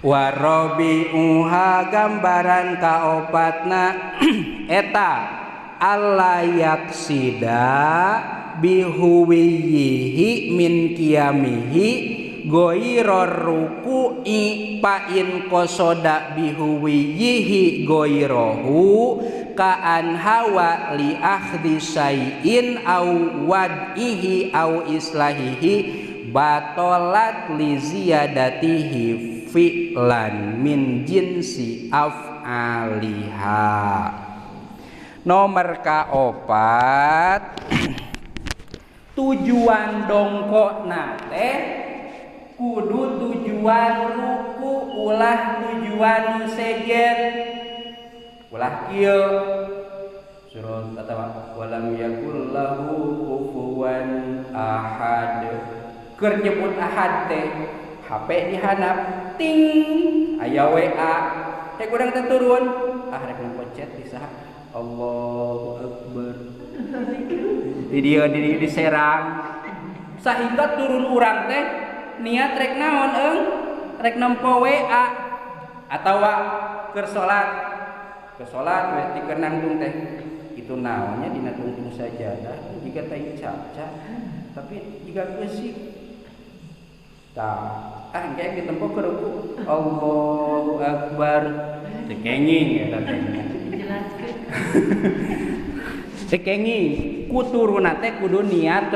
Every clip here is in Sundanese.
Warobi'uha gambaran kaopatna eta alla yaksida bihuwiyihi min qiyamihi goiror ruku'i pain kosoda bihuwiyihi goirohu kaan hawa li akhdhi syai'in au wad'ihi au islahihi batolat li ziyadatihi fi'lan min jinsi af'aliha. Nomor kaopat tujuan dongkokna teh kudu tujuan ruku ulah tujuan sejen ulah kieu surat atawa walam yakul lahu kufuwan ahad keur nyebut ahad teh HP dihanap ting aya WA teh kurang teh turun ah rek nempo chat di saha Allahu akbar di dieu di serang sehingga turun urang teh niat rek naon eung rek nempo WA atawa keur salat we ti nangtung teh itu naonnya dina tungtung sajadah jika tai caca tapi jika geusik tah ah engke ditempo ke ruku Allahu akbar teu kenging eta teh dijelaskeun teu kenging ku turunna teh kudu niat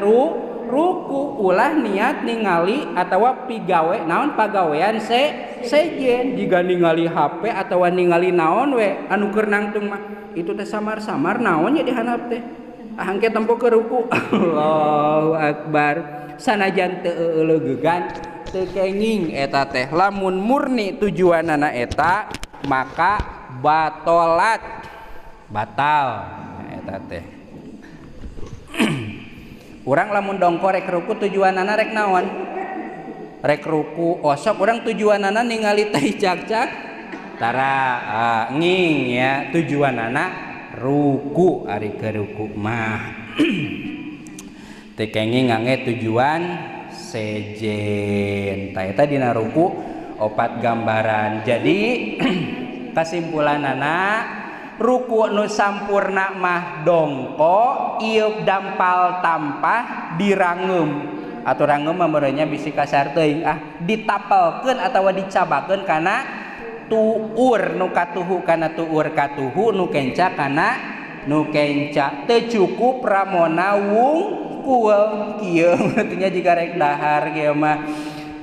ruku ulah niat ningali atawa pigawe naon pagawean sejen jika ningali HP atawa ningali naon we anu keur nangtung mah itu teh samar-samar naonnya dihanap teh ah engke tempo ke ruku Allahu akbar sanajan teu euleugeugan teu kenging eta teh lamun murni tujuanana eta maka batolat batal eta teh. Urang lamun dongko rek ruku tujuanana rek naon? Rek ruku osok urang tujuanana ningali tai cak-cak tara nging ya tujuanana ruku ari ke ruku mah. Teu kenging ngangge tujuan sejen. Tah eta dina ruku opat gambaran. Jadi kesimpulanana ruku nu sampurna mah dongko ieu dampal tampah dirangeum atau rangeum mah meureunnya bisi kasar teuing ah ditapelkeun atawa dicabakeun kana tuur nu katuhu kana tuur katuhu nu kenca kana nu kenca teu cukup ramona wungkul kieu artinya jika rek dahar kieu mah.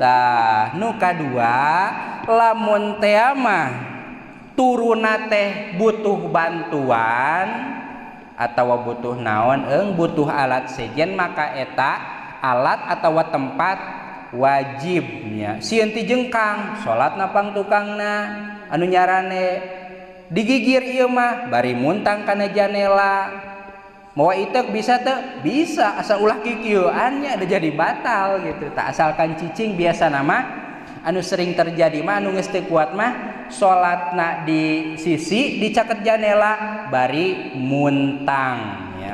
Tah nu kadua lamun tea mah turuna teh butuh bantuan atawa butuh naon eung butuh alat sejen maka eta alat atawa tempat wajibnya sieun ti jengkang salat napang tukangna anu nyarane digigir ieu mah bari muntang kana janela mawa iteuk bisa teu bisa asa ulah kikieuan nya ada jadi batal gitu tak asalkan cicing biasa nama anu sering terjadi mah anu geus teu kuat mah salatna di sisi dicaket janela bari muntang ya.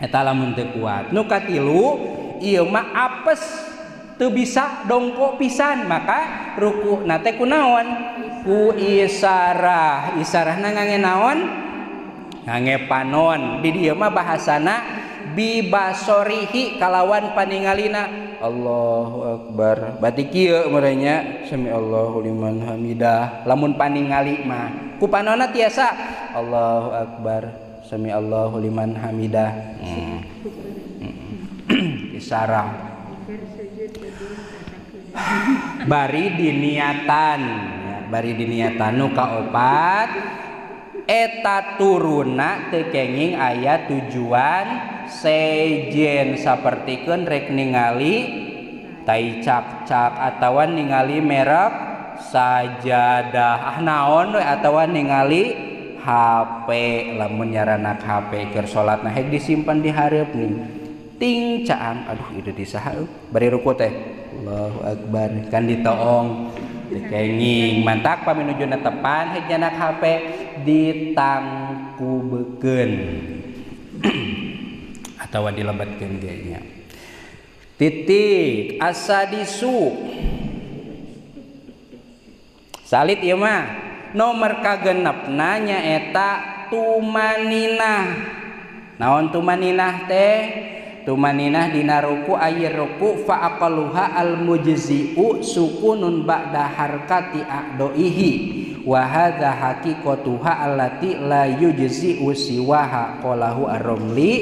Eta lamun teu kuat. Nu katilu ieu mah apes teu bisa dongko pisan maka rukuna teh kunaon? Ku isarah. Isarahna ngangge naon? Ngangge panon. Di dieu mah bahasana bibasorihi kalawan paningalina Allahu akbar. Berarti kieu meureunnya sami Allahu liman hamidah. Lamun paningali mah ku panonna tiasa Allahu akbar sami Allahu liman hamidah. Isarah. Bari diniatan, bari diniatan nu kaopat eta turuna teu kenging aya tujuan sejen sapertikeun rek ningali tai cak-cak atawa ningali merek sajadah ah naon we atawa ningali HP lamun nyaranak HP keur salatna hek disimpan di hareup nih ting caang aduh itu di saha bari ruku teh Allahu akbar kan ditoong teu kenging mantak paminujuna tepan hek nyanak HP ditangkubekeun atawa dilebetkeun ge nya. Titik asadisu Salit ieu mah. Nomor kagenepna nyaeta tumaninah. Naon tumaninah teh? Tumaninah dina ruku ayir ruku fa aqalluha al mujzi'u sukunun ba'da harkati a'doihi wa hadza haqiqatuha allati la yujzi'u siwaha qalahu ar-Ramli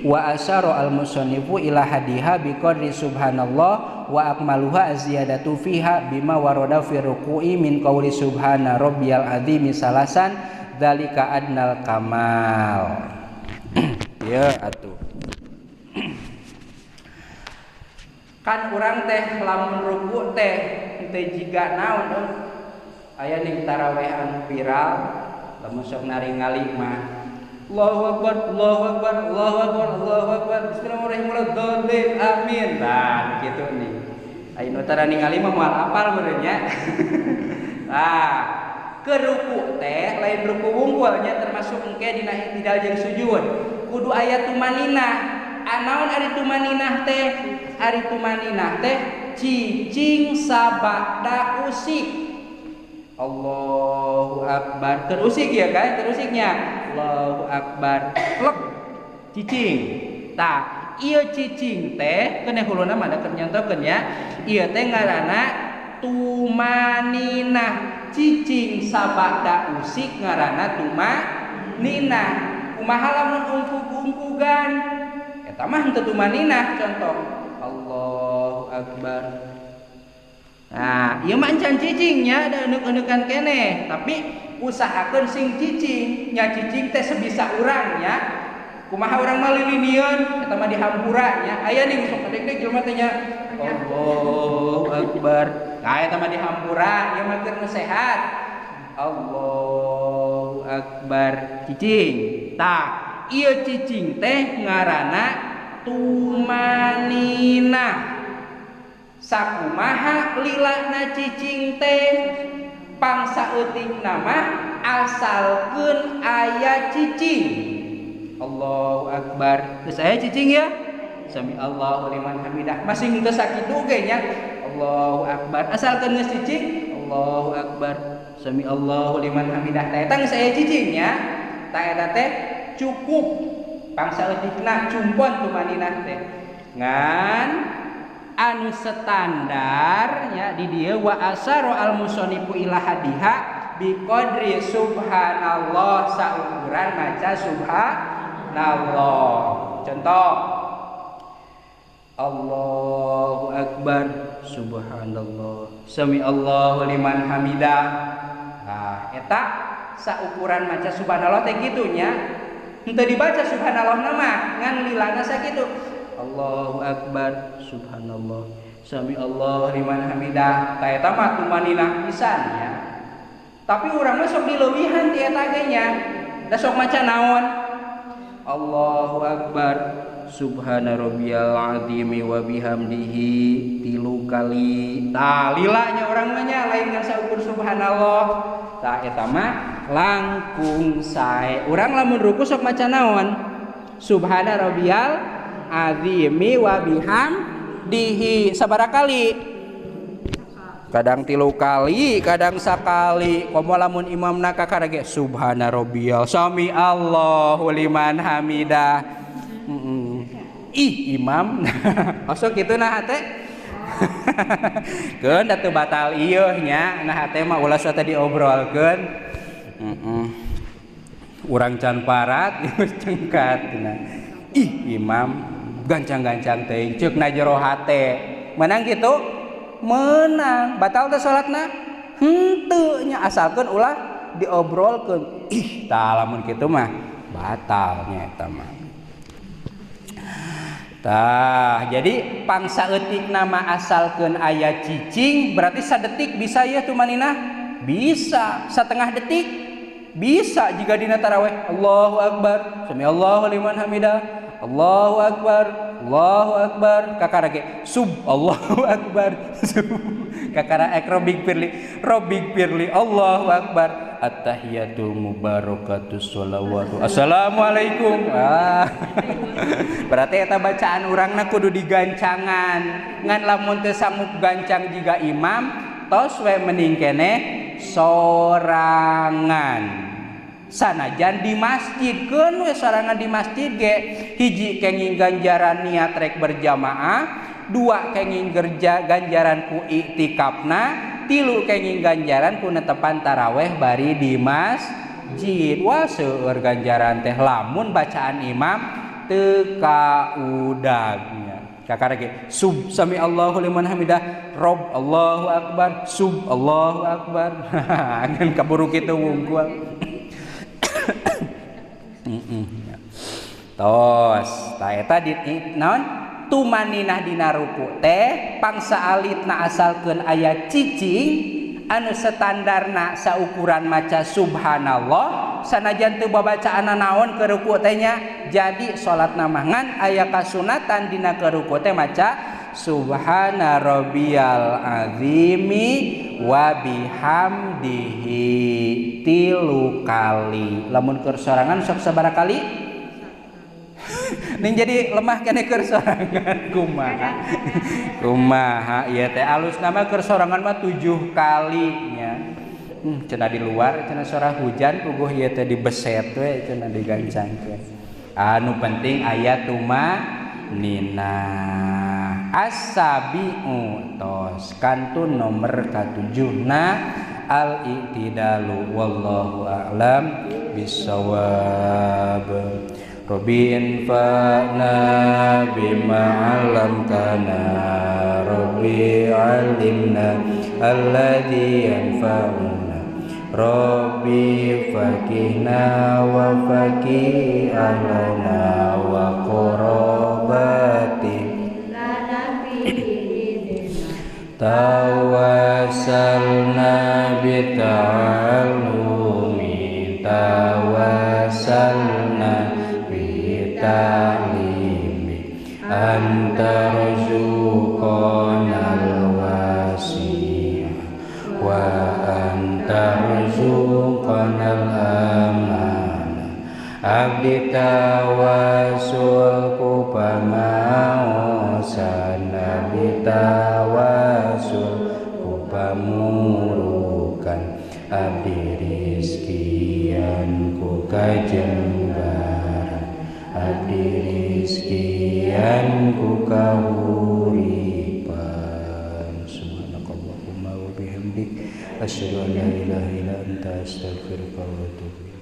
wa asyara al-musannifu ila hadiha biqadri subhanallah wa akmaluha ziyadatu fiha bima warada fi ruku'i min qauli subhana rabbiyal azimi salasan dzalika adnal kamal. Ya atuh. Kan urang teh lamun ruku teh teu jiga naon euy. Aya ning tarawih anu viral lamun sok naringali mah Allahu akbar, Allahu akbar, Allahu akbar, Allahu akbar. Bismillahirrahmanirrahim. Amin. Tah kitu nih. Aya nu tara ningali mah moal apal meureun nya. Tah, ke ruku teh lain ruku wungkul nya termasuk engke dina i'tidal jeung sujud. Kudu aya tumaninah. Anaon ari tumaninah teh? Ari tumaninah teh cicing sabada usik. Allahu akbar. Terusik ya kan? Terusiknya. Allahu akbar. Plek cicing. Tah, ieu cicing teh keun huluna mah da keur nyontokeun ya. Ieu teh ngaranna tumaninah. Cicing sabada usik ngaranna tumaninah. Kumaha lamun ungkug-ungkugan? Eta mah henteu tumaninah contoh. Allahu akbar. Nah, ieu mah encan cicingnya ada euneukan keneh, tapi usahakeun sing cicing. Nya cicing teh sebisa urang nya. Kumaha urang mah lilinieun eta mah dihampura nya. Aya nih sok kadek-dek jelema teh nya. Allahu akbar. Nah, eta mah dihampura, ieu mah keur nu sehat. Allahu akbar. Cicing. Tah, ieu cicing teh ngaranna tumaninah. Sakumaha lilana cicing teh pangsa eutik nama asalkeun aya cicing. Allahu akbar. Geus aya cicing ya? Sami Allahu liman hamidah. Masih henteu sakitu ge nya. Allahu akbar. Asalkeun geus cicing, Allahu akbar. Sami Allahu liman hamidah. Tah eta geus aya cicing nya. Tah eta teh cukup pangsa eutikna cumpon tumaninah teh. Ngan anu standar nya di dieu wa asaro al musonifu ila hadiha bi qadri subhanallah saukuran maca subhanallah. Contoh Allahu akbar subhanallah sami Allahu liman hamidah. Nah, eta saukuran maca subhanallah teh kitu nya. Henteu dibaca subhanallah nama ngan lilana sakitu. Allahu akbar subhanallah sami Allahu liman hamidah. Ta eta mah tumaninah pisan nya. Tapi urang mah sok dileuwihan ti eta ge nya. Da sok maca naon? Allahu akbar subhana rabbiyal azimi wa bihamdihi 3 kali. Tah lila nya urang mah nya lain ngan saukur subhanallah. Tah eta mah langkung sae. Urang lamun ruku sok maca naon? Subhana rabbiyal azimi wa bihamdihi sabaraha kali? Kadang 3 kali, kadang sakali. Komo lamun imamna kakara ge subhana rabbiyal sami Allahu liman hamidah. Ih imam. Osok kitu nah hate. Keun da teu batal ieu nya. Nah hate mah ulah teh diobrolkeun. Urang can parat cengkat nah. Ih imam gancang-gancang teuing ceuk na jero hate. Menang kitu? Menang. Batal teh salatna? Henteu nya asalkeun ulah diobrolkeun. Ih tah lamun kitu mah batal nya eta mah. Tah, jadi pangsa eutik nama asalkeun aya cicing berarti sadetik bisa ya tumaninah? Bisa. Setengah detik bisa jika dina tarawih. Allahu akbar sami Allahu liman hamidah. Allahu akbar, Allahu akbar, kakara ge sub Allahu akbar. Sub. Kakara ek robig pirli, robig pirli Allahu akbar. At-tahiyatul mubarakatus sholawatu. Assalamualaikum. Ah. Berarti eta bacaan urangna kudu digancangan. Ngan lamun teu sanggup gancang jiga imam, tos we mending keneh Sorangan. Sanajan di masjid keun we sorangan di masjid ge hiji kenging ganjaran niat rek berjamaah, dua kenging ganjaran ku iktikafna, tilu kenging ganjaran ku netepan taraweh bari di masjid. Wah seueur ganjaran teh lamun bacaan imam teu kaudagnya. Kakara ge sub sami Allahu liman hamidah, rob Allahu akbar, sub Allahu akbar. Ngan kaburu kitu wungkul. Tos, ta eta di naon? Tumaninah dina ruku teh pangsa alitna asalkeun aya cicing anu standarna saukuran maca subhanallah sanajan teu babacaanna naon ke ruku teh nya jadi salatna mah ngan aya kasunatan dina ke ruku teh maca subhana rabbiyal azimi wa bihamdihi 3 kali. Lamun keur sorangan sok sabaraha kali? Ning jadi lemah kene keur sorangan kumaha? Kumaha ieu teh alusna mah keur sorangan mah 7 kali nya. Cenah di luar cenah sora hujan puguh ieu teh dibeset we cenah digancangkeun. Anu penting aya tumanina. As-sabi'u tos kantun nomor ka-7na al-i'tidalu wallahu a'lam bissawab. Rabbi infa'na bima 'allamtana, Rabbi 'allimna alladzi yanfa'una, Rabbi faqihna wa faqih ahlana wa qurabati tawassalna bita'allumi, tawassalna bitalimi, anta rzuqanal wasi' wa anta rzuqanal amanah. Abdi tawasul ku pamaosan, abdi tawasul ku pamurukan, abdi rizkian ku kajembaran, abdi rizkian ku kahuripan. Subhanakallahumma wa bihamdik asyhadu an la ilaha illa anta astaghfiruka wa atubu ilaik.